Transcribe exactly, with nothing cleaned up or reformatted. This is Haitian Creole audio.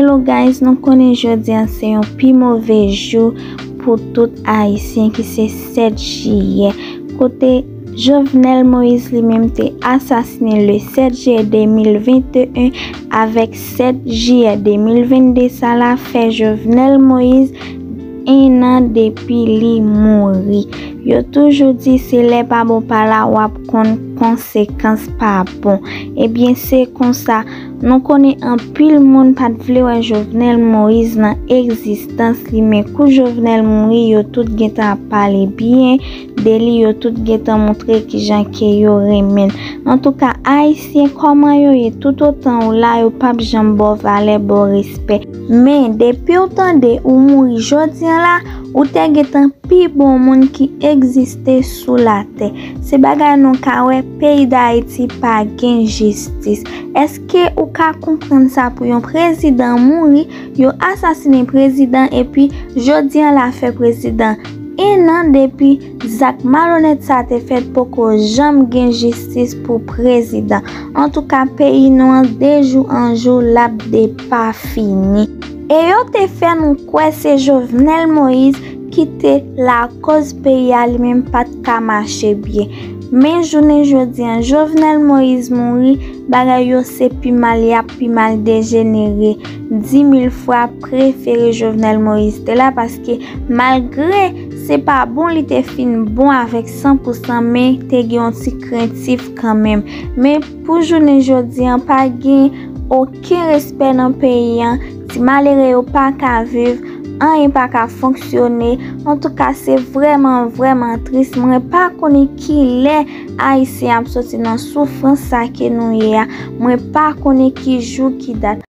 So guys, nou konnen jodi a se yon pi move jou pou tout Ayisyen ki se sèt jiyè. Kote Jovenel Moïse li menm te asasinen le sèt jiyè de mil venteyen avèk sèt jiyè de mil vennde, sa la fè Jovenel Moïse en an depi li mouri. Yo toujou di se lè pa bon pa la w ap konn konsekans pa bon. Ebyen se konsa, nou konnen anpil moun pa t vle wè Jovenel Moïse nan egzistans li, men kou Jovenel mouri yo tout gentan ap pale byen de li, yo tout gentan montre kijan ke yo renmen l. Antouka, Ayisyen, kòman yo ye? Toutotan ou la, yo p ap janm ba w valè, ba w respè. Men, depi w tande ou mouri jodi a la, ou te gentan pi bon moun ki egziste sou latè. Se bagay nou ka wè, peyi Dayiti pa gen jistis. Èske ou ka konprann sa pou yon prezidan mouri, yo asasinen prezidan, epi jodi a la fè prezidan en an depi zak malonèt sa te fèt, poko janm gen jistis pou prezidan. Antouka, peyi nou an, de jou an jou, l ap depafini. E yo te fè nou kwè se Jovenel Moïse ki te lakòz peyi a li menm pa t ka mache byen. Men jounen jodi a, Jovenel Moïse mouri, bagay yo se pi mal y ap pi mal dejenere. Di mil fwa prefere Jovenel Moïse te la, paske malgre se pa bon li te fin bon avèk san pou san, men te gen yon ti krentif kanmenm. Men pou jounen jodi a, pa gen okenn respè nan peyi a. Ti malere yo pa ka viv, anyen pa ka fonksyone. Antouka, se vrèman, vrèman tris. Mwen pa konnen ki lè Ayisyen ap soti nan soufrans sa ke nou ye a. Mwen pa konnen ki jou, ki dat.